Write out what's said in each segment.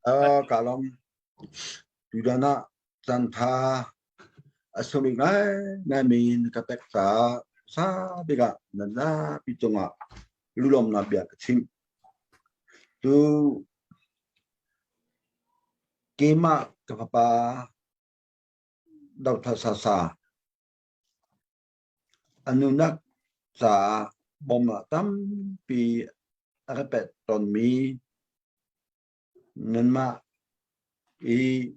Ka lawm. Tutan ah cantha a sunglawi ngaingaimi na ka pek caah sabik ah nan zapi cungah lulawmnak bia ka chim. Tu keimah ka fapa Dr. Sasa a nunak caah bawmhnak tampi a ka pek tawnmi nanmah i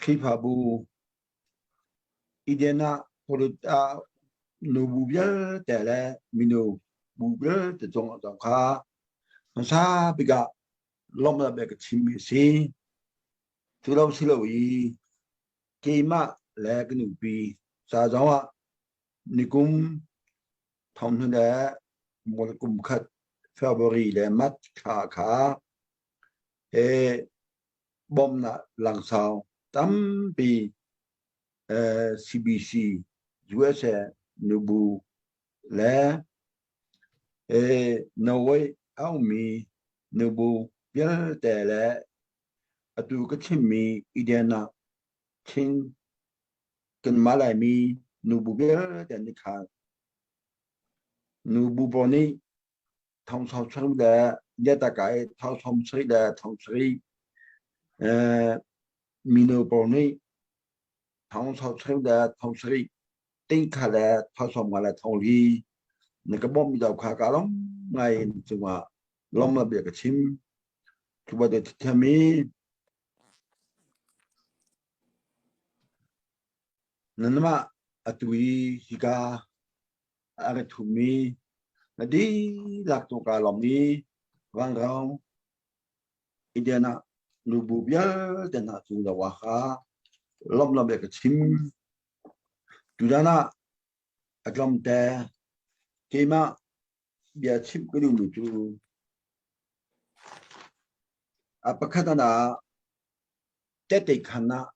Khrihfabu Eden ah ah nubu vialte le mino bu vialte cungah zong kha hmasa bik ah lawmhnak bia ka chimmi a si. Cu lo si lo i keimah le ka nupi ca zongah nikum thong hnu le kum khat February le March thla kha he bawmhnak langsau tampi CBC USA nubu le Norway a ummi nubu vialte le atu ka chimmi Eden ah Chin kanmah Laimi nubu vialte an i khal. Nubu pawl nih thong sau sarih le Yataka i thong sawm sarih le thong sarih mino pawl nih thong sau sarih le thong sarih ting kha le thong sawm nga le thong li na ka bawmh mi kha ka lawm ngai in cungah lawmnak bia ka chim. Cu bantuk thiam i nanmah atu i hika a ra ṭhumi na dihlak tu kaa lawm i vangrang Indian ah nubu vialte hna cu lo ah kha lawmhnak bia ka chim. Tutan ah a tlawmte keimah bia chimh ka duhmi cu a pakhat ah tehte khan ah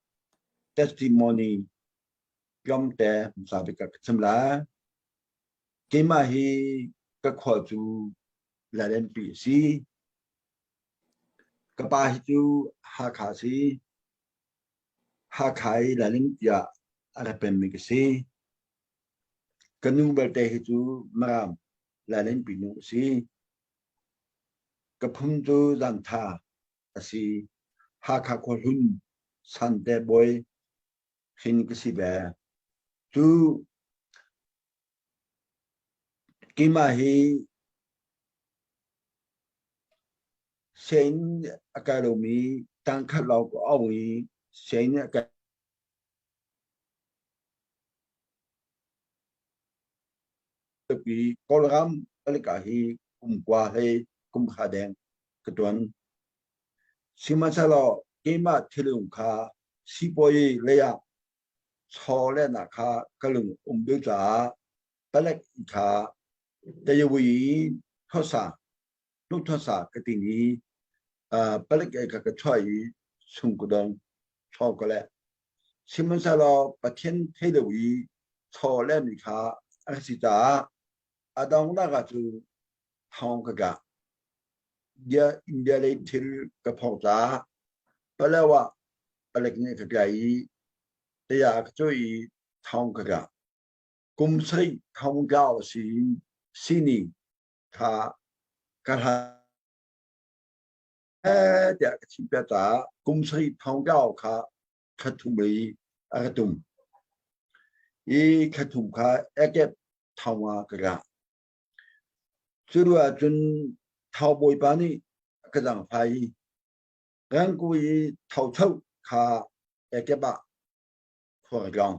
testimony tlawmte hmasa bik ah ka chim lai. Keimah hi ka khua cu Lalenpi a si. Ka pa hi cu Hakha a si. Hakha i Lalenpi ah a rak pemmi ka si. Ka nu belte hi cu Maram Lalenpi nu a si. Ka phun cu Zantha a si. Hakha khuahlun Sante bawi hrin ka si ve. Cu keimah hi sianginn a kai lomi tangkhat lawng ka awng i sianginn a kai i Kawlram palik ah hi kum kua hlei kum kha deng ka tuan. Sihmanhsehlaw keimah thilung kha sipuazi lei ah chawlehnak kha ka lung um deuh caah palek kha tayawui thosa hnuk-thosa ka tin i palek ka ka chuah i chung ka dong chaw ka leh. Sihmanhsehlaw Pathian thei lo i chaw lehmi kha a si caah a donghnak ah cu thawng ka kah. India lei thil ka phawk caah Palaw ah palek nih ka tlai i taya ka cawi i thawng ka kah. Kum sarih thawng tlau a si i sini kha ka hlan tiah ka chim piak caah kum sarih thawng tlau kha thla thum i a ka tum. I thla thum kha ekep thawng ah ka kah. Cu ruah ahcun Thau bawipa nih a ka zaangfah i rangku i thocho kha ekep ah khua ka tlawng.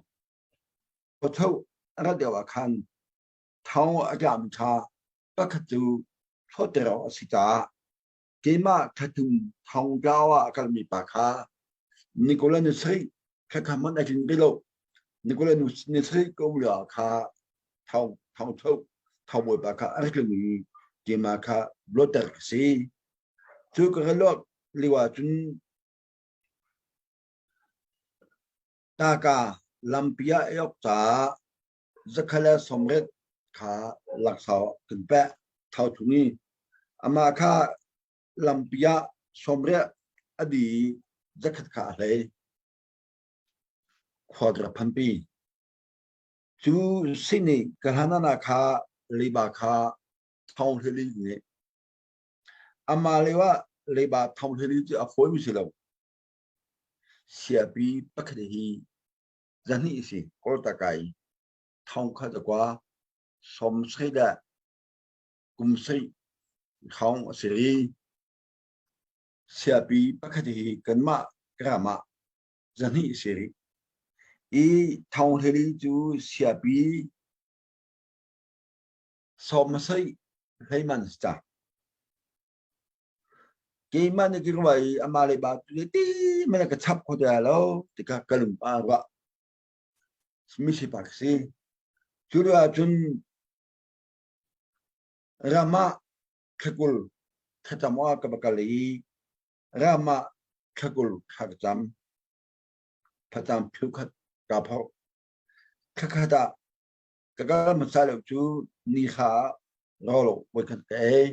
Thocho a rat lio ah khan thau a tlami kha pakhat cu hlawtter awk a si caah keimah thathum thongtlau ah a kalmi pa kha Nikola ni sarih kha hmanh a tling rih lo. Nikola ni sarih ka um lio ah kha thong thong tho thong bawipa kha a rak tlung i keimah kha luatter ka si. Cu ka ra luak lio ah cun Taka lampi ah ei awk caah zakhat le sawmriat kha laksawng kan pek thau thung i amah kha. Lampi ah sawmriah a di i zakhat kha a hlei. Khua ka rak phanpi. Cu sin i ka hlan ah kha leiba kha thong hlili nih amah lio ah leiba thong hlili cu a fawimi si lo. Siapi pakhat hi zahnih si Kawlta kai thong khat a kua som sei le kum sei thong a si i siapi pakhat hi kanmah ram ah zahnih si rih. I thong hlili cu siapi sawmsei hleiman si ca. Keimah nih ka ruah i amah le ba tu ti mana ka chap kho te lo tikah ka lung pa ruah. Misi pa ka si. Cu lio ahcun ram ah thlakul thlacam ah ka va kal i ram ah thlakul thla ka cam. Thlacam phukhat kaa phorh. Thlakhat ah ka kal hmasa lo cu ni kha rawl voikhat ka ei.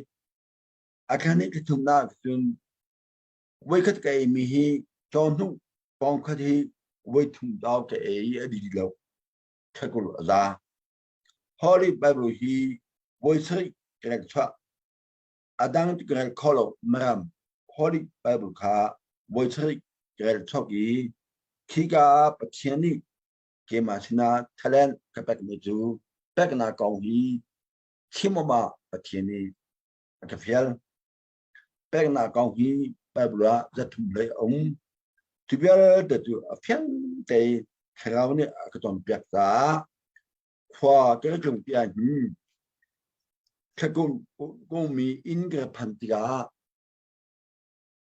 A thlan i thumnak cun voikhat ka eimi hi cawhnuk pawngkhat hi voithum dau ka ei i a dih lo. Thakul a za. Holy Bible hi voi sarih ka rek chuah. A dang ka rel kho lo maram. Holy Bible kha voi sarih ka rel chuak i khika ah Pathian nih keimah sinah talent ka pekmi cu peknak kong hi chim awk Pathian nih a ka fial. Peknak kong hi Bible ah zathum hlei a um. Cu vialte cu a fiang te thlarau nih a ka cawnpiak caah khua ka rak tlung ti ahhin thlakum kungmi inn ka rak phan tikah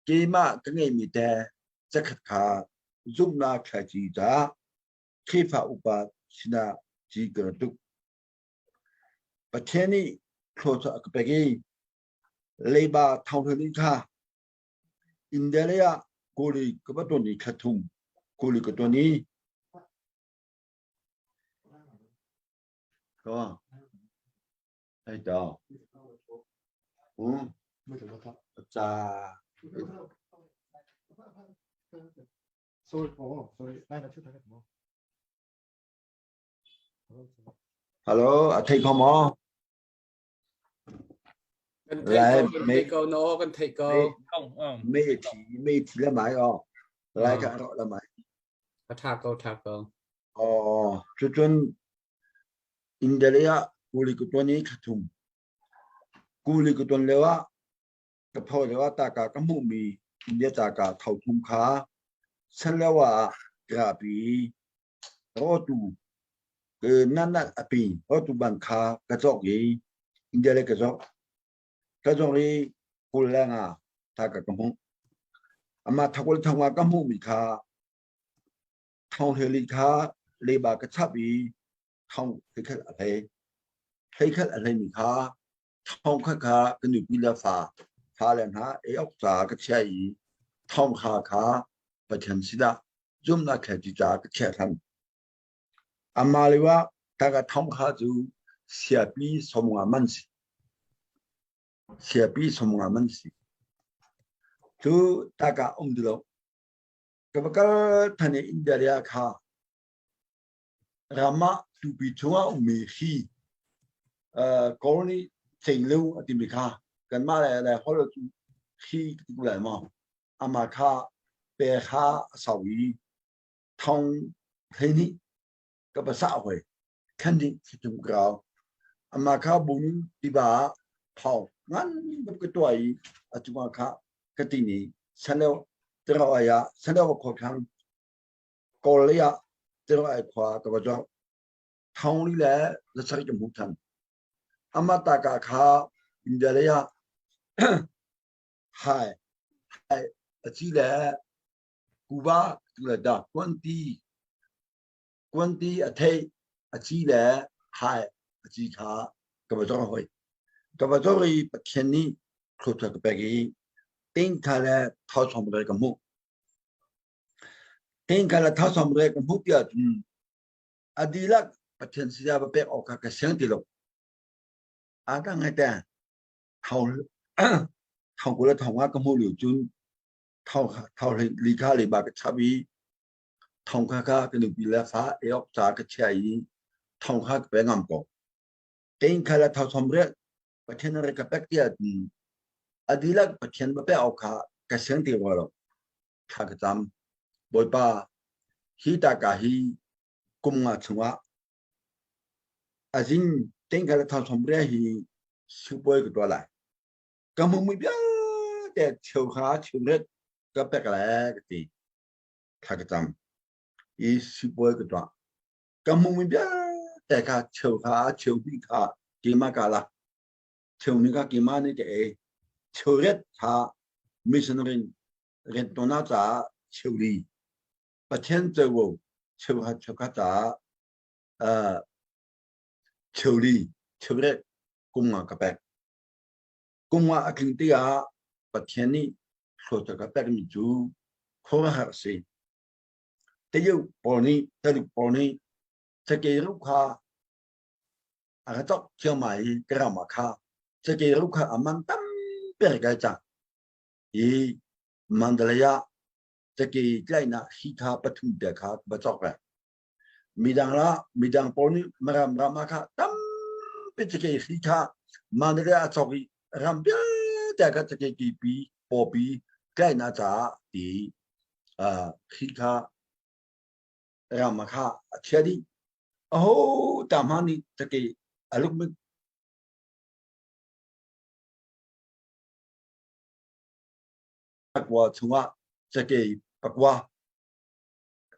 keimah ka ngeihmi te zakhat kha zumhnak thlaici caah Khrihfa upa sinah ci ka rak tuk. Pathian nih thluachuah a ka pek i leiba thonghlen kha India lei ah kuli ka va tuan i thla thum kuli ka tuan i ka ai ta um ca. Sorry, oh, sorry. Hello, a thei kho maw? Kan theih ko, kan theih ko, na aw kan theih ko. Mei thi, mei thi le mai aw. Lai ka ro le mai. A tha ko, tha ko. Oh, cucun India ah kuli ku tuan i khathum. Kuli ku tuan leo ah ka pho leo ah ta ka ka hmuh mi India ta ka tho thum kha san leo ah grapi Rawtu nanat a pi rawtu ban kha ka cawk i India le ka cawk. Ka cawk i 20 le nga tha ka ka hmuh. Amah thakul thong ah ka hmuhmi kha thong hleli kha leba ka chap i thong hlei a hlei. Hlei khat a hleimi kha thong khat kha ka nupi le fa fa le hna ei awk ca ka chia i thong kha kha Pathian sinah zumhnak thlaici ca ka chiah than. Amah lio ah taka thong kha cu siapi sawmnga man si. Siapi sawmnga man si. Cu taka um ti lo. Ka va kal than i India kha ram ah tupi chungah ummi hri Kawl nih ceingleu a timi kha kanmah le le holh cu hri ti ko lai maw? Amah kha pe kha a sau i thong 12 ka va sah hoi khan ding thlitum ka rau. Amah kha bung tiva ah thau ngan bak ka tuah i a cungah kha ka tin i saneo tiro ai ah saneo khua thlang Kawl lei ah tiro ai khua ka va zawh. Thong li le zasarih ka hmuh than. Amah ta ka kha India lei ah hai hai a ci le kuva tu le da kuanti kuanti a thei a ci le hai a ci kha ka va zor hoi ka va zor i Pathian nih thluachuah ka pek i ting kha le thau som re ka hmuh ting kha le thau som re ka hmuh tiah cun a dihlak Pathian siya va pek awk kha ka siang ti lo a ka ngai te thau. Thong 20 le 5000 ka hmuh lio cun thau li kha le ba ka chap i thong kha kha ka nupi le fa eok ca ka chia i thong kha ka pe ngam ko. Tein kha le thau thom riat Pathian re ka pek tiah a dihlak Pathian va pek awk kha ka siang ti rua lo. Thla ka cam. Bawipa, hi ta ka hi kum nga chungah azing tein kha le thau thom riat hi sipuai ka tuah lai. Ka hmuhmi vialte cheu kha cheu ka pek lai ka ti. Thla ka cam. I sipuai ka tuah. Ka hmuhmi vialte kha cheu kha cheu hnih kha keimah ka lak. Cheu hnih kha keimah nih ka ei. Cheu riat kha missionary riantuannak caah cheu li. Pathian covo cheu kha cheu kha caah cheu li cheu riat kum nga ka pek. Kum nga a tling tikah Pathian nih hlawt a ka pekmi cu khuaruahhar a si. Tayu pawl nih Taluk pawl nih cakei ruh kha a ka cawk thiammai i ka ram ah kha cakei ruh kha a man tampi a kai cang. I Mandalay ah cakei tlaihnak hi kha pathum te kha va cawk ve. Midang la midang pawl nih ram ram ah kha tampi cakei hri kha Mandalay ah a cawk i ram vialte kha cakei kipi pawpi tlaihnak caah ti hri kha ram ah kha a chia dih. Aho ta hmanh nih cakei a lukmit pakua chungah cakei pakua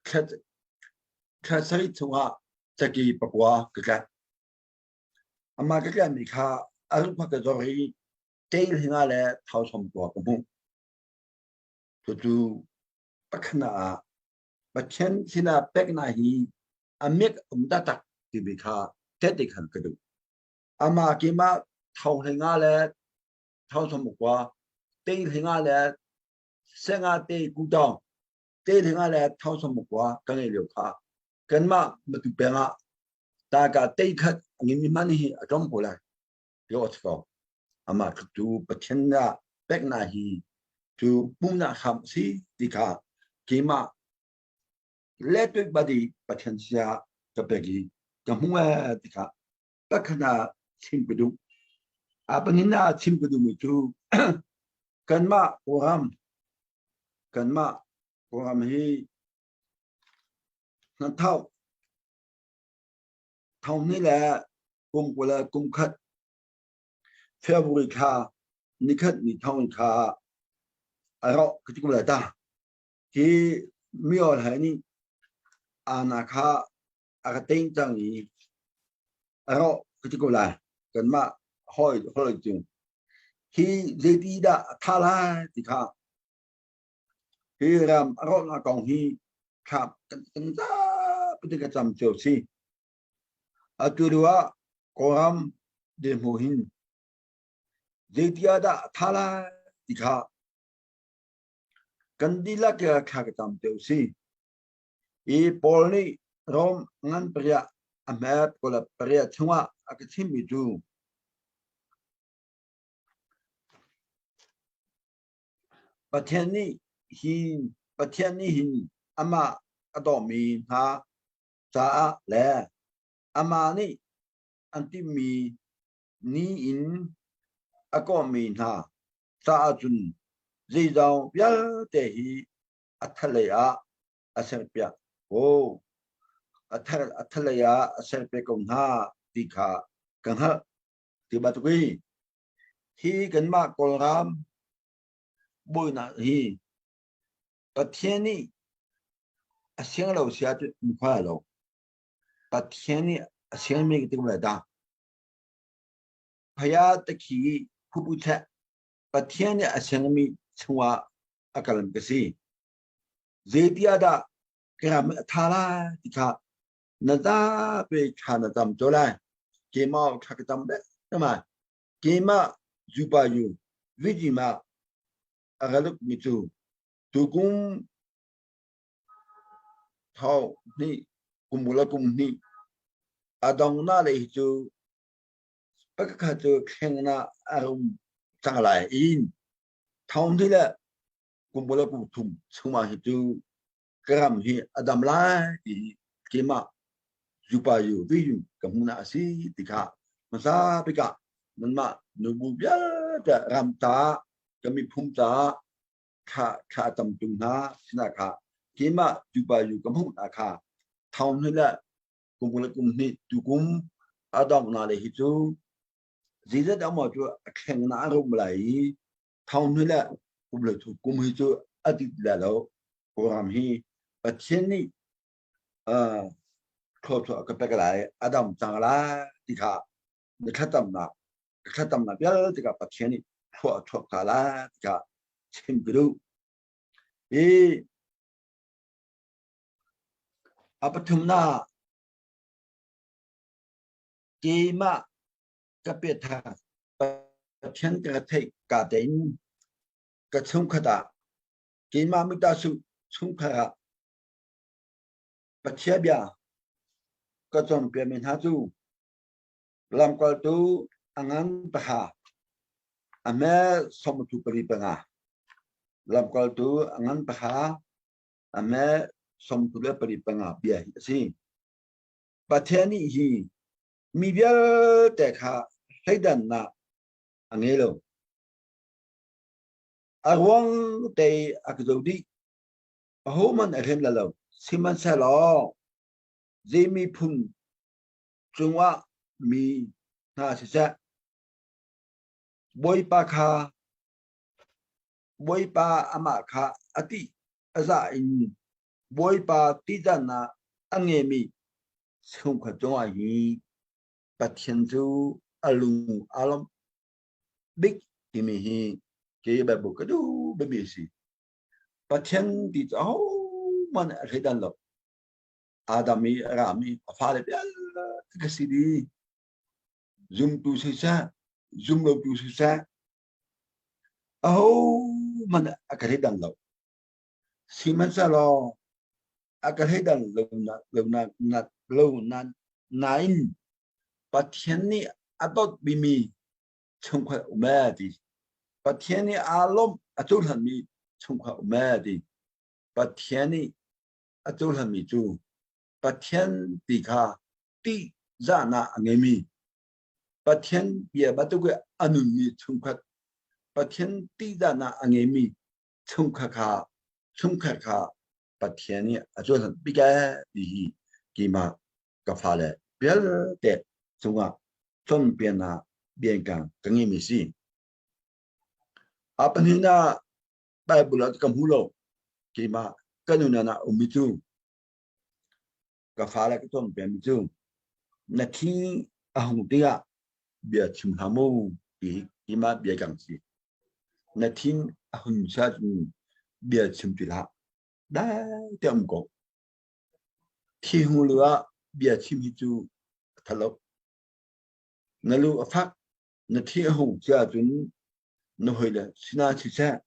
Thla sarih chungah cakei pakua ka tlaih. Amah ka tlaihmi kha a rukma ka zor i ṭeil hinga le thau som kua ka hmuh. Cucu pakhat ah Pathian sinah peknak hi a miak um taktak timi kha tehte khan ka duh. Amah keimah thau hlinga le thau som kua, ṭeil hinga le senga te kutawng te hlinga le thau som kua ka ngei lio kha kanmah matu peng ah ta ka tei khat ngin mi hman hi a tlawm ko lai yo ko ama tu Pathian na pek na hi tu pumna kham si ti kha keimah le tuik badi Pathian sia ka pek i ka hmu ti kha pakhana chim ka duh a panin na chim ka duh mi cu kanmah Kawlram Kanmah Kawlram hi hnathawk thong hnih le kum 21 February thla nikhat ni thong kha a rawh ka ti ko lai ta. Hi myo hlai nih ana kha a ka teng cang i a rawh ka ti ko lai. Kanmah hawi hawi cung hi zeiti dah a tha lai ti kha hi ram a rawhnak kong hi thla kan kan zapi ka cam cio si. Atu lio ah Kawlram dirhmu hin zeiti ah dah a tha lai ti kha kan dihlak thla ka cam cio si. I Paul nih Rom ngan pariah a hmet kula pariah chungah a ka chimmi cu Pathian nih hi Pathian nih hin amah a dawmi hna caah le amah nih an timhmi ni in a kawhmi hna caah cun zeizong vialte hi a thalei ah a serpiak ko. A thalei ah a serpiak ko hna ti kha ka hngalh. Ti bantuk hi hi kanmah Kawlram bawinak hi Pathian nih a siang lo si ahcun um kho lai lo. Pathian nih a siangmi ka ti ko lai dah. Phaya takhi phupu cheh Pathian nih a siangmi chungah a kalam ka si. Zeiti ah dah ka ram a tha lai ti kha na zapi thla na cam cio lai. Keimah thla ka cam bek ma. Keimah zupa yu vijima a raluk mi cu tukum thau hnih kum la kum hnih a dong na le hi cu pakhat cu thleng na a rum cang lai in. Thong hi le kum kul le kum thum chungah hi cu ka ram hi a dam lai ti hi keimah zupa yu vi ka hmu na a si ti kha hmasa bik ah nanmah nubu vialte ram ta ka miphun ta thla thla tam tung hna sinah kha keimah zupa yu ka hmuh na kha thong hi le kum kul le kum hnih tukum a dongh na le hi cu zeizat emaw cu a thleng na a rum lai i thong hnih le kum le thu kum hi cu a dit le lo. Kawlram hi Pathian nih thluachuah ka pek lai, a dam cang lai ti kha na thlacamnak ka thlacamnak vialte kha Pathian nih thlua a chuak ta lai ti kha chim ka duh. Hi a pathumnak keimah ka piathar Pathian ka theih ka tein ka chungkhat ah keimah mitasu chungkhar ah Pathian bia ka cawnpiakmi hna cu lamkaltu a ngan pahra a hme sawmthu pali panga lamkaltu a ngan pahra a hme sawmthu le pali panga bia hi a si. Pathian nih hi mi vialte kha hleidannak a ngei lo. A ruang te a ka zoh dih. Ahohmanh a hrem lo. Sihmanhsehlaw zei miphun cungah mi hna siseh, Bawipa kha Bawipa amah kha a tih a zah in Bawipa tihzahnak a ngeimi chungkhat cungah hi Pathian cu a lung aa lawmh bik timi hi kei Bible ka duh bikmi a si. Pathian ti cu ahohmanh a thleidan lo. Adam i a rami a fale vialte ka si dih. Zumtu siseh, zumlotu siseh, ahohmanh a ka thleidan lo. Sihmanhsehlaw a ka thleidan lo nain Pathian nih a dawt bimi chungkhar um ee ti. Pathian nih aa lawmh a cohlanmi chungkhar um ee ti. Pathian nih a cohlanmi cu Pathian ti kha ṭihzahnak a ngeimi, Pathian bia bantuk i a nunmi chungkhat, Pathian ṭihzahnak a ngeimi chungkhar kha chungkhar kha Pathian nih a cohlan bik ee ti hi keimah ka fale vialte cungah cawnpiaknak biakam ka ngeimi si. A pahnihnak Bible ah ka hmu lo. Keimah ka nun ah ummi cu ka fale ka cawnpiakmi cu na thi a hung tikah bia chim hlah mu ti keimah biakam si. Na thin a hun cun bia chim ti hlah. Dai te um ko. Thi hung lu ah bia chim hi cu a tha lo. Na lu a fak, na thi a hung cia cun na hawile sinah siseh,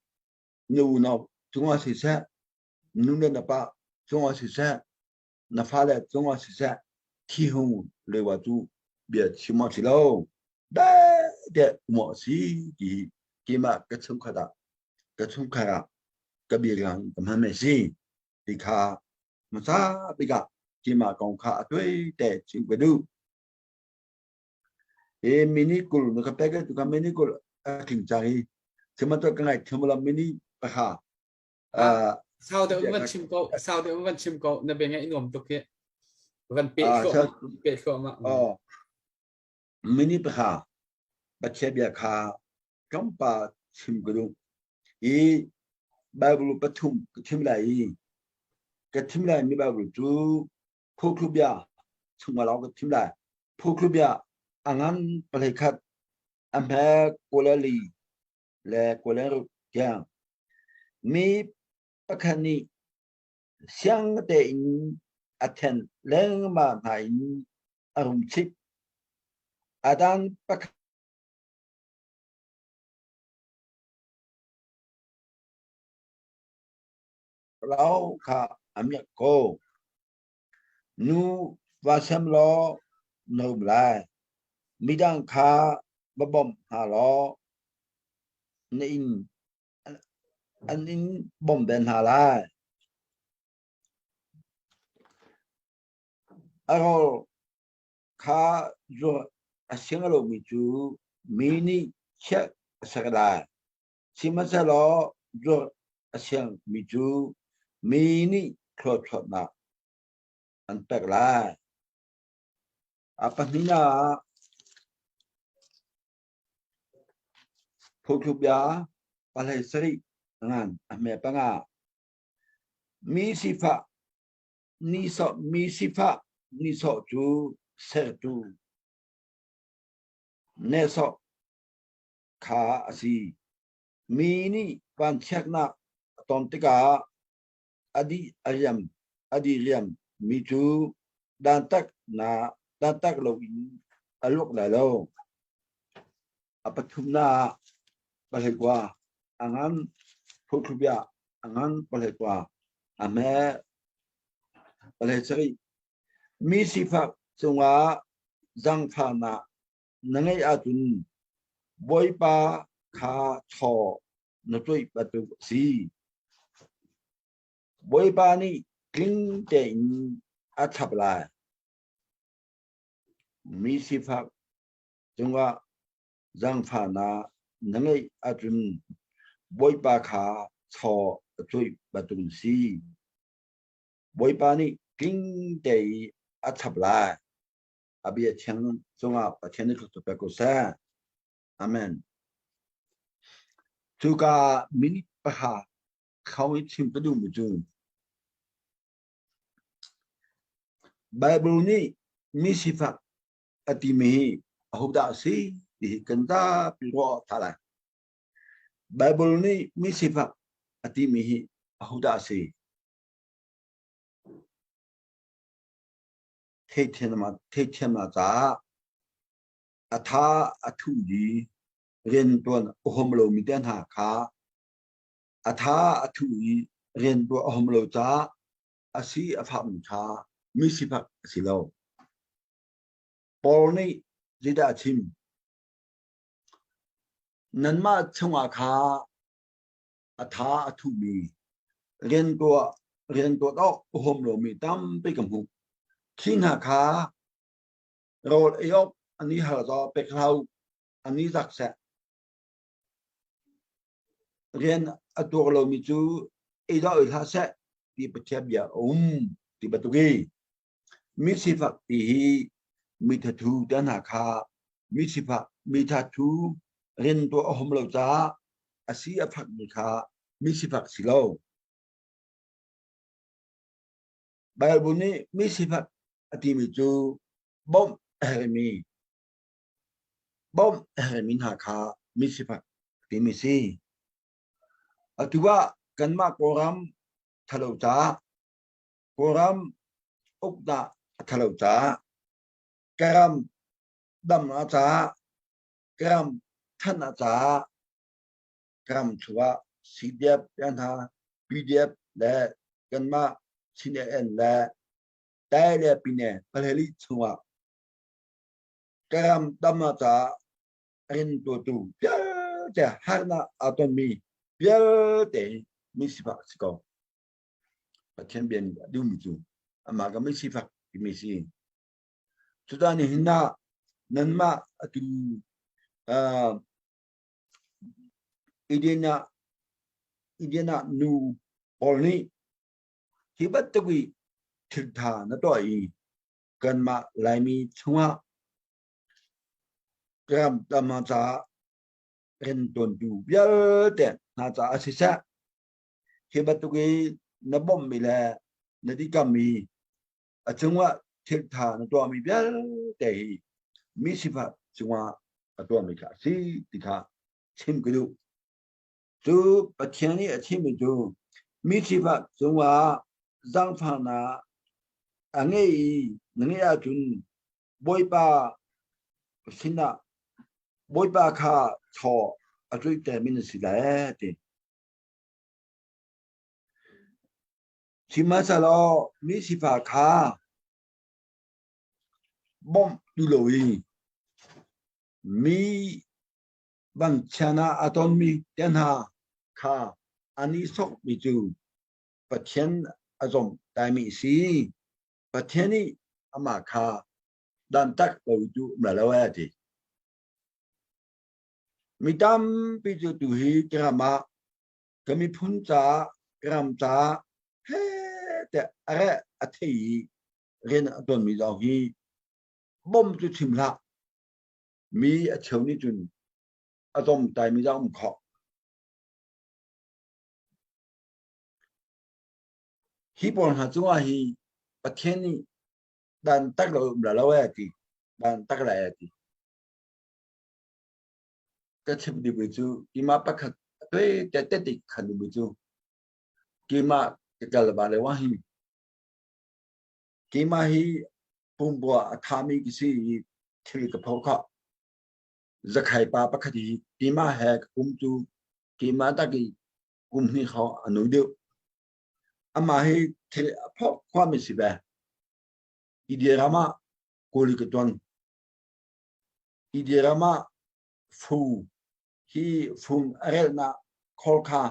na unau cungah siseh, nu le na pa cungah siseh, na fale cungah siseh, thi hung leo ah cu bia chim awk si lo. Dai te um awk a si ti hi keimah ka chungkhat ah ka chungkhar ah ka bialang ka hman a si. Ti kha hmasa bik ah keimah kong kha a tuai te chim ka duh. Hi mini 20 na ka pek tu ka mini 20 a tling cang i sihmanhsehlaw ka ngaihthiam lo mini pakha. Sau deuh van chim ko, sau deuh van chim ko, na bia ngaih nuam tuk hi. Van pe pe thluahmah. Oh. Mini pakha Pathian bia kha tlawmpal chim ka duh. I Bible pathum ka chim lai i ka chim lai mi Bible cu Phukhlu bia chungah lawng ka chim lai. Phukhlu bia a ngan pahlei khat a hme kawlali le kawleruk tiang mi pakhat nih siang tein a then lengmang hna in a rum chih. A dang pakhat lo kha a miak ko. Nu va sem law na rum lai. Midang kha va bawmh hna law na inn an in bawmh ve hna lai. A rawl kha zuar a siang lomi cu mi nih chiah a ser lai. Sihmanhsehlaw zuar a siangmi cu mi nih thluachuahnak an pek lai. A pahnihnak ah Phungthlukbia pahlei sarih ngan a hme panga. Mi sifah nisawh mi sifah nisawh cu sertu nehsawh kha a si. Mi nih vanchiatnak a ton tikah a dih a riam a dih riam mi cu dantak na dantak loin a luak lai lo. A pathumnak pahleikua a ngan phungthlubia a ngan pahleikua a hme pahlei sarih mi sifak cungah zaangfahnak na ngeih ahcun Bawipa kha chaw na cuih bantuk a si. Bawipa nih tling tein a chap lai. Mi sifak cungah zaangfahnak na ngeih ahcun Bawipa kha chaw a cuih bantuk na si. Bawipa nih tling tein a chap lai. A bia thiang cungah Pathian nih thluachuah pek ko seh. Amen. Cuka minute pahra khau i chim ka duhmi cu Bible nih mi sifak a timi hi ahodah a si ti hi kan zapi ruah awk ṭha lai. Bible nih mi sifak a timi hi ahodah a si? Theihthiamnak caah a tha a thu i rianṭuan a huam lomi te hna kha a tha a thu i rianṭuan a huam lo caah a si a fakmi kha mi sifak a si lo. Paul nih zeidah a chim? Nanmah chungah kha a tha a thumi riantuah riantuah awk a huam lomi tampi ka hmuh. Khi hna kha rawl ei awk an i har zaw pek hlah u, an i zak seh. Rian a tuar lomi cu ei dah oi hlah seh ti Pathian bia a um ti bantuk i mi sifak ti hi mi thathu te hna kha mi sifak mi thathu rian tuah a hum lo caah a si a fakmi kha mi sifak si lo. Bible nih mi sifak a timi cu bawmh a herhmi bawmh a herhmi hna kha mi sifak timi si. Atu ah kanmah Kawlram thalo caah Kawlram uknak a thalo caah ka ram damnak caah ka ram thannak caah ka ram chungah CDF hna PDF le kanmah CNN le Tai le Pine palheli chungah ka ram damnak caah rintutu vialte harnak aa tonmi vialte mi sifak si ko. Pathian bia nih a duhmi cu amah ka mi sifak timi si. Cuta nih hin ah nanmah atu uh, Eden ah Eden ah nu pawl nih hi bantuk i thiltha na tuah i kanmah Laimi chungah ram tam caah riantuantu vialte hna caah siseh hi bantuk i na bawmhmi le na dikammi a cungah thiltha na tuahmi vialte hi mi sifak cungah a tuahmi kha a si ti kha chim ka duh. Cu Pathian nih a chimmi cu mi sifak cungah zaangfahnak a ngei i na ngeih ahcun Bawipa sinah Bawipa kha chaw a cuihtermi na si lai ti. Sihmanhsehlaw mi sifak kha bawmh ti lo i mi bangchian ah a tonmi te hna kha An i sokmi cu Pathian a zawmtaimi a si. Pathian nih amah kha dantak ko tu um lai lo a ti. Mi tampi cu tuhi ka ram ah ka miphun caah ka ram caah heh tiah a reh a thei i rian a ṭuanmi zong hi bom cu chim hlah. Mi a cheu nih cun a zawmtaimi zong um khawh. Hi pawl hna cungah hi Pathian nih dan tak lo um la lo e ti dan tak lai e ti ka chim dimi cu keimah pakhat te te te ti khan dimi cu keimah ka kal ba le wa hi keimah hi pumbua a thami ki si i thil ka pho kha zakhai pa pakhat hi keimah he ka kum cu keimah tak i kum hnih kho a nu deuh Amah hi thil a phawk khuami si ve. India ram ah kuli ka tuan. India ram ah fu hi fung a relnak khawl kha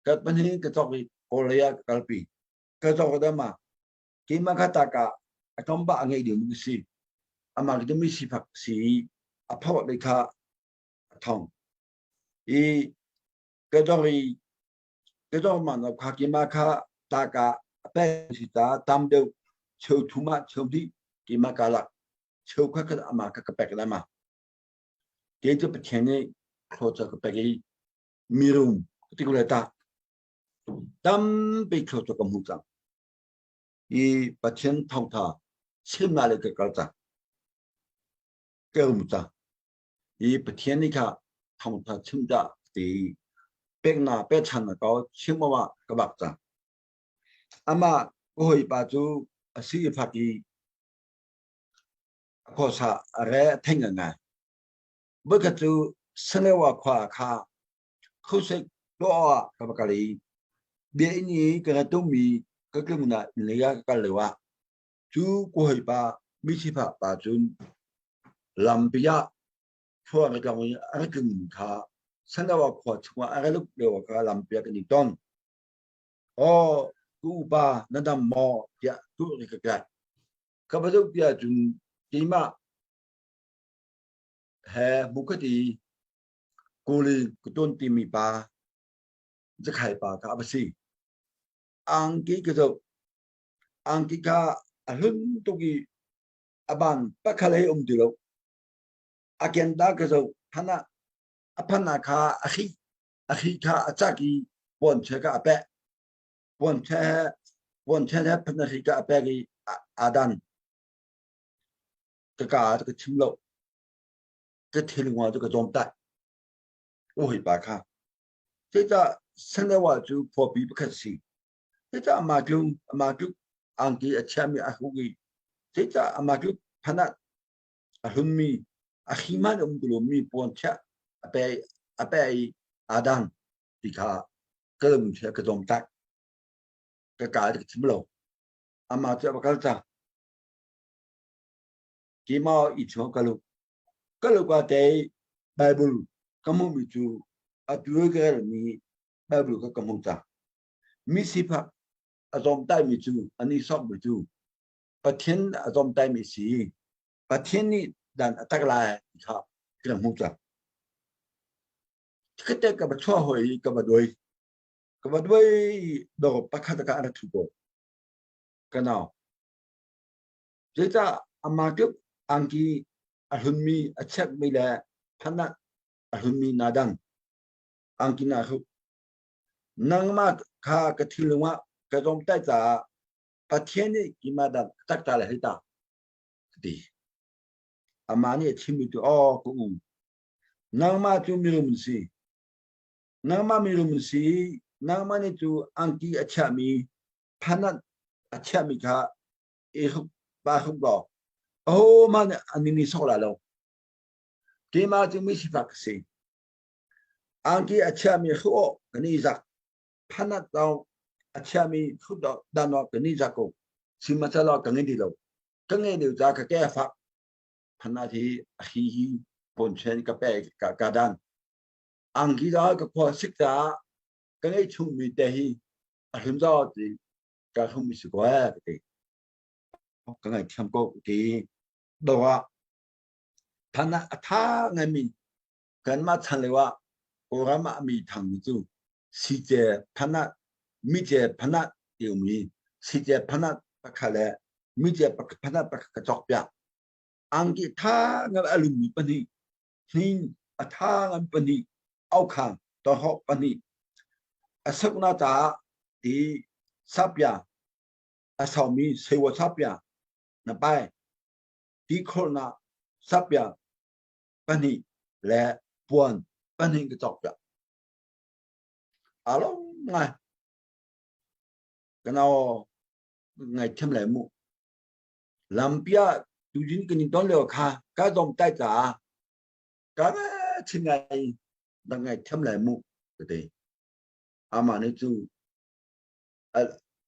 ka pahnih ka cawk i Kawlei ah ka kalpi. Ka cawk dama keimah kha taka a tlawmpa a ngei ding si. Amah khi mi sifak si i a phawh lei kha a thong. I ka dor i Kima kha taka a pek si ta tam deuh cheu thum ah cheu dih kima ka lak cheu kha khat ama kha ka pek lama ke cu Pathian nih thlawcha ka pek i mirum ti ko le ta tampi thlawcha ka hmu cang i Pathian thawngtha chimna le ka kal cang ka rum cang i Pathian nih kha thawngtha chim dah ti pekna pechan na ko chim ah ka bak cang. Amah ka hawipa cu a si fak i a khuasa a re a theng ngai. Voikhat cu Salewa khua kha khusik tuah ah ka va kal i bia inn i ka ra tummi ka tlung na inn lei ah ka kal lio ah cu ka hawipa misifak pa cun lampi ah khua ka tlong i a ra tlungmi kha Sanawa khua chungah a ra lut lio kha lampi ah kan i ton. Aw, ka upa na dam maw tiah tuah ri ka tlak. Ka va zoh ti ahcun keimah he hmukhat i kuli ka tuan timi pa zakhai pa kha a va si. Angki ka zoh. Angki kha a hlun tuk i a ban pakhat he um ti lo. A kenda ka zoh phan ah a phan ah kha a hri a hri kha a cak i puanchia kha a peh. Puanchia he puanchia he phan a hri kha a pek i aa dan. Ka ka ah ka chim lo. Ka thilngua cu ka zawm tak. U hoi pa kha. Cucaah Sanawa cu khuapi pakhat si. Cucaah amah cu amah cu angki a chiami a hruk i cucaah amah cu phan ah a hlunmi a hriman um ti lomi puan chiah a pe a pe i aa dang ti kha ka lung chia ka zawm tak ka ka ka chim lo amah cu a va kal cang keimah i chung ka lu ka lu ka te Bible ka hmuhmi cu atu ka relmi Bible ka ka hmuh cang mi sifak a zawmtaimi cu an i sokmi cu Pathian a zawmtaimi si. Pathian nih dan a tak lai ti kha kan hmuh cang. Chikkhatte ka va chuah hoi i ka va doi. Ka va doi i dawr pakhat ka ra thu ko. Ka nau. Zeicah amah tluk angki a hlunmi a chekmi le phanah a hlunmi na dang angki na hruk. Nangmah kha ka thinlung ah ka zawmtaih caah Pathian nih keimah dah tak ta le hei ta ka ti. Amah nih a chimmi cu aw ka u nangmah cu mirum na si. Nangmah mirum na si nangmah nih cu angki a chiahmi phanat a chiahmi kha i hruk pa hruk law ahohmanh nih an in i sok lai lo. Keimah cu mi sifak ka si. Angki a chiahmi hruk awk kan i zak. Phanat lawng a chiami hruk dan awk kan i zak ko. Sihmanhsehlaw ka ngei ti lo. Ka ngei deuh ca ka ke a fak. Phanat hi a hi hi pawnchen ka pe ka, ka dan. Angki da ka khua sik caah Ka ngeih chungmi te hi a hlun zaw ti ka hlum si ko eh ka ti. Ka ngaihthiam ko ti. Do ah than ah a tha ngaimi kanmah chan lio ah Kawlram ah mi thang cu sice phanat mice phanat ti um i sice phanat pakhat le mice phanat pakhat ka cawk piak. Angki tha ngan a lummi pahnih, hnin a tha ngan pahnih, aukhang tohawk pahnih. A sukna caah ti sapia a saumi sewa sapia na pai ti khawlnak sapia pahnih le puan pahnih ka cawk piak. Aa lawm ngai. Ka nau ngaithiam lai mu. Lampi ah tujin kan in ton lio kha ka dom tai caah ka chin ngai dak ngaithiam lai mu ka ti. Amah nih cu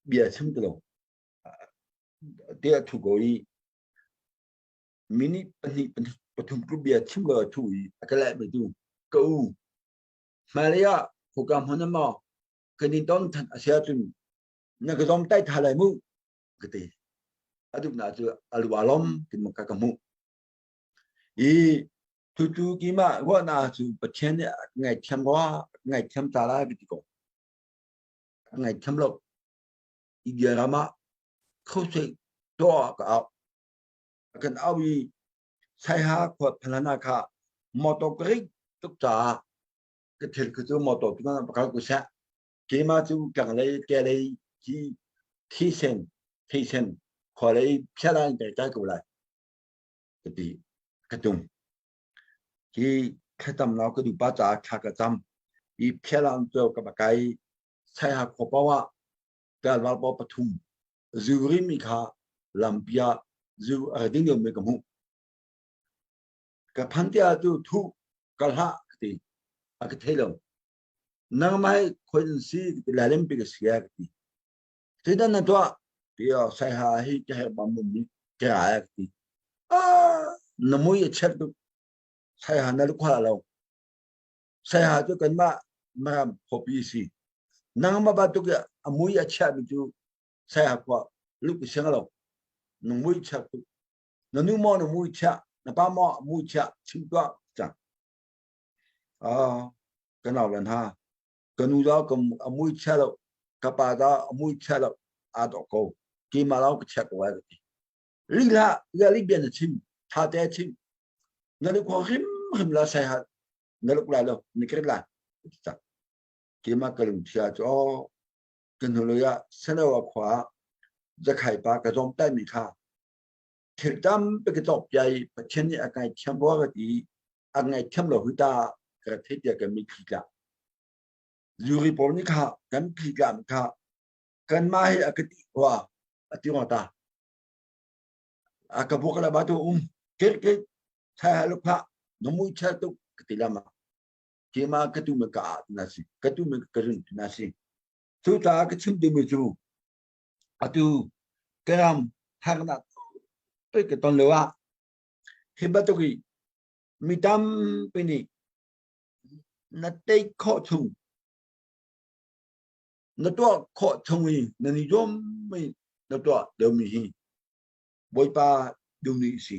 bia chim ti lo. Te a thu ko i minute pahnih pathum ku bia chim lo a thu i a ka leh mi tu ka u hmailei ah khoka hmun ah maw kan in ton than a si ahcun na ka zom tai tha lai mu ka ti. A duhnak cu a lu aa lom ti mu ka ka hmuh. I tutu keimah ruahnak cu Pathian nih a ngaihthiam rua ngaihthiam ta lai ka ti ko. A ngaihthiam lo. India ram ah khosei tuah ka au. A kan au i Saiha khua phalana kha motor ka rik tuk caah ka thil khu cu motor tu na pakal ku seh. Keimah cu tlanglei kelei khi thisen theisen khua lei phiala in kai kai ko lai ka ti ka tum. Hi thlacam lau ka dupa caah thla ka cam. I phiala in cu ka kai Saiha khua paoh ah tlangval pawl pathum zu rimi kha lampi ah zu a ding liomi ka hmuh. Ka phan tiah cu thuh ka hlah ka ti. A ka thei lo. Nangmah hi khoi nan si ka ti lalimpi ka si ka ti. Zeidah na tuah? Tiah Saiha hi ka herh bang mummi ka ra ka ti. Ah, na mui a chiat tuk. Saiha na lukhua lo. Saiha cu kanmah Maram khuapi a si. Nangmah bantuk i a mui a chiahmi cu Saiha khua luk i siang lo. Na mui chiah tuk. Na nu maw na mui chiah, na pa maw a mui chiah, chim tuah cang. Ah, ka nau le hna, ka nu dah ka a mui chia lo, ka pa dah a mui chia lo, aa dawh ko. Keimah lawng ka chia ko ai ka ti. Lih hlah, lih bia na chim, tha te chim. Na luk hrimhrim la Saiha na luk lai lo na kir lai keimah ka lungthia cu aw ka hnulei ah Salewa khua ah Zakhai pa ka zawm taimi kha thil tampi ka cawk pia i Pathian nih a ngaithiam rua ka ti a ngaithiam lo hui ta ka rak theih tiah ka mitthli tla zuri pawl nih kha kan thli tla mi kha kanmah hi a ka ti rua a ti rua ta a ka buak la ba tu um kir kir thai ha luk phah na mui cha tuk ka ti lama kema ka tu me ka na si ka tu me ka run na si cu ta ka chim ding mi cu atu karam harnak pe ka ton lo ah hi bantuk i mi tampi nih na tei khawh chung na tuah khawh chung i na ni zuam mi na tuah deuhmi hi Bawipa duhmi a si.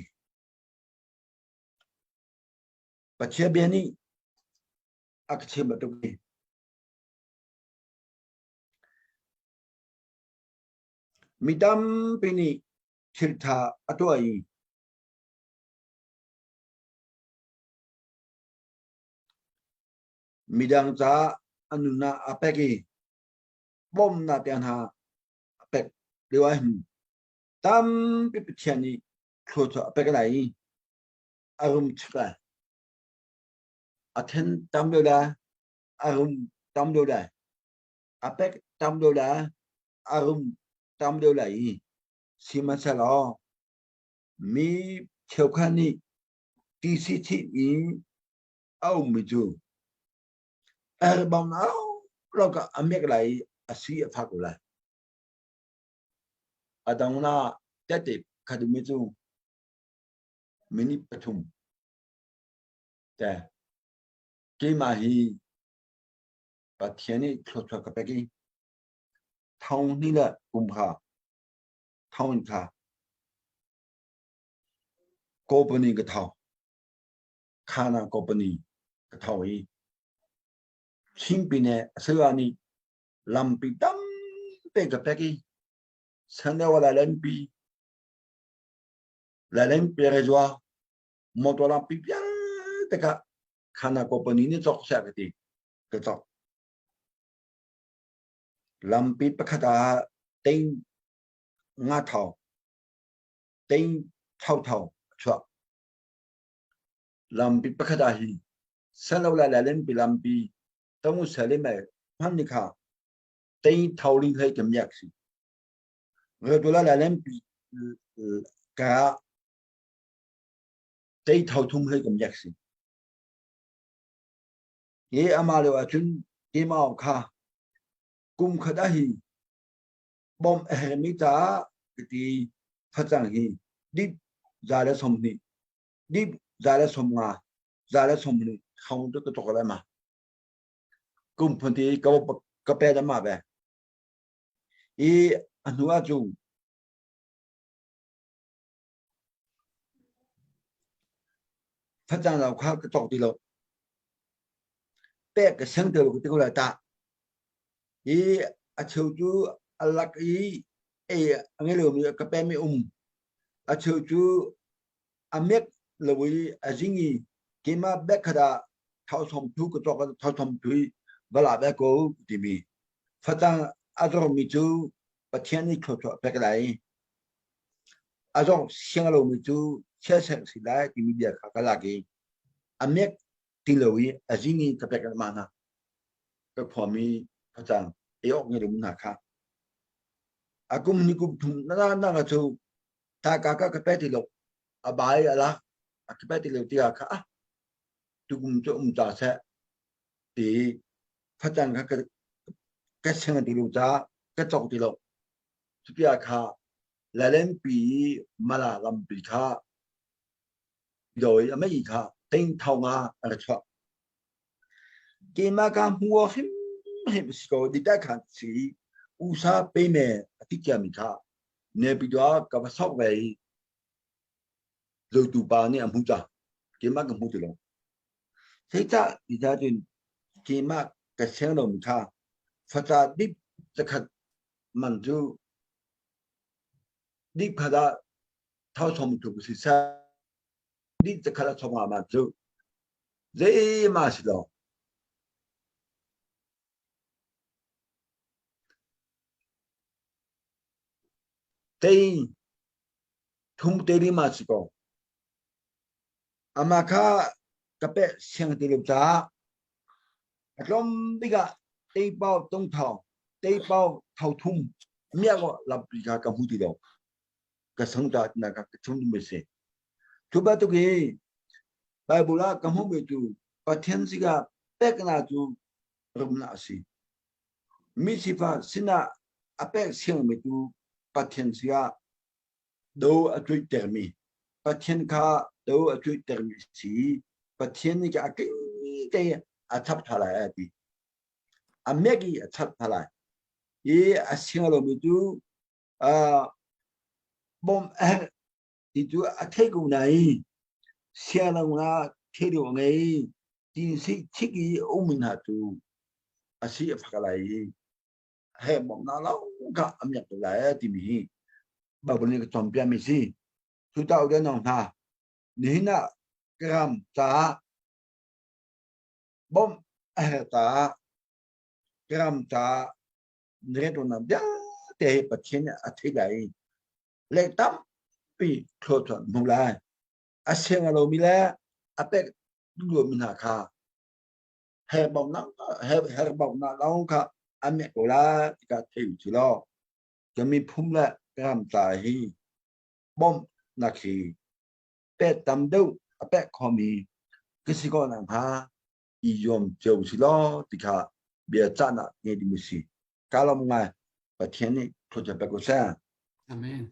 Pathian bia nih a ka chim bantuk hi. Mi tampi nih thilṭha a tuah i midang caah a nunnak a pek i bawmhnak te hna a pek lio ah hin tampi Pathian nih thluachuah a pek lai i a rum chuk lai. A then tam deuh lai, a rum tam deuh lai. A pek tam deuh lai, a rum tam deuh lai i sihmanhsehlaw mi cheukhat nih tisi chih i a ummi cu erbang lo ka a mek lai i a si a fak lai. A dang na tete khat mi cu minute pathum te keimah hi. Pathian nih thluachuah ka pek i thong hnih le kum kha thong in kha company ka thau. Khana company ka thau i Chinpine a nih lampi tampi ka pek i Sandewa lailenpi lailenpi rezua motor lampi vialte kha Khana company nih cawk seh ka ti ka cawk. Lampi pakhat ah ting nga thau ting thau thau a chuak. Lampi pakhat ah hi selo la lampi lampi tomu sele mai hman ni kha tei thauling hlei kam yak si redula la lampi ka tei thau thum hlei kam yak si ye ama lo ahcun kemau kha kum khat a hi bom a hermi ta ti facang hi dip za le som ni dip za le som nga za le som ni khong tu ka tok lai ma kum phun ti ka ka pe da ma be i a hnu ah cu facang lo kha ka tok ti lo pek ka siang te lo ka ti ko lai ta i a cheu cu a lak i ei a ngei lomi ka pe mi um a cheu cu a mek lo i a zing i keimah bek khat ah thau thom thu ka cawk thau thom thu i vala be ko timi facang a zormi cu Pathian nih thluachuah pek lai a zong siang lomi cu chiaseng si lai timi bia kha ka lak i a mek ti lo i a zing i ka pek ma na ka khuami facang ei awk ngai lo hna kha a kum ni kum thum na na na cu ta ka ka ka pe ti lo a bai a lak a ka pe ti lo tiah kha ah tukum cu um ta seh ti facang kha ka ka seng ti lo ca ka cawk ti lo cutia kha lalenpi mala lampi kha doi a mei kha ting thau nga a ra chuah keimah ka hmu hrim hrim si ko dita khan si usa pe me a ti mi kha Naypyidaw ka va sok ve i zotu pa nih a hmuh cang. Keimah ka hmu ti lo. Zeicah ti cun keimah ka siang lomi kha faca dip zakhat man cu dip khat ah thau sawm thum si seh dip zakhat ah sawm nga man cu zeihmah si lo. Tei thum te lima si ko. Amah kha ka peh siang ti lo caah a tlawm bik ah tei pau tung thawng, tei pau tho thum miak aw lampi kha ka hmu ti lo. Ka sang ta tina ka ka chim ding si. Cu bantuk hi Bible ah ka hmuhmi cu Pathian sikah peknak cu rumnak a si. Mi sifah sinah a pek siangmi cu Pathian sinah do a cuihtermi, Pathian kha do a cuihtermi a si i Pathian nih a tling te a chap ṭha lai a ti. A mek i a chap ṭha lai. I a siang lomi cu bawmh a herh ti cu a theih ko nain sianglo thil a ngei ti si thik i a ummi hna cu a si a fak lai i he bawmhnak lo kha a miak tuk lai timi hi Baibal nih ka cawnpiakmi si. Cu ta u nong hna nihin ah ka ram caah bawmh a herh caah ka ram caah rianṭuannak vialte hi Pathian nih a theih lai i leh tampi thluachuah hmu lai. A siang a lomi le a pek duhmi hna kha herhbaunak herhbaunak lawng kha an mek ko lai ti kha thei u si law ka miphun le ka ram ca hi bawmhnak hi pek tam deuh a pek khomi ka si ko nakhnga i zuam cio si law ti kha bia cahnak ngei ding a si. Ka lawm ngai. Pathian nih thluachuah pe ko seh. Amen.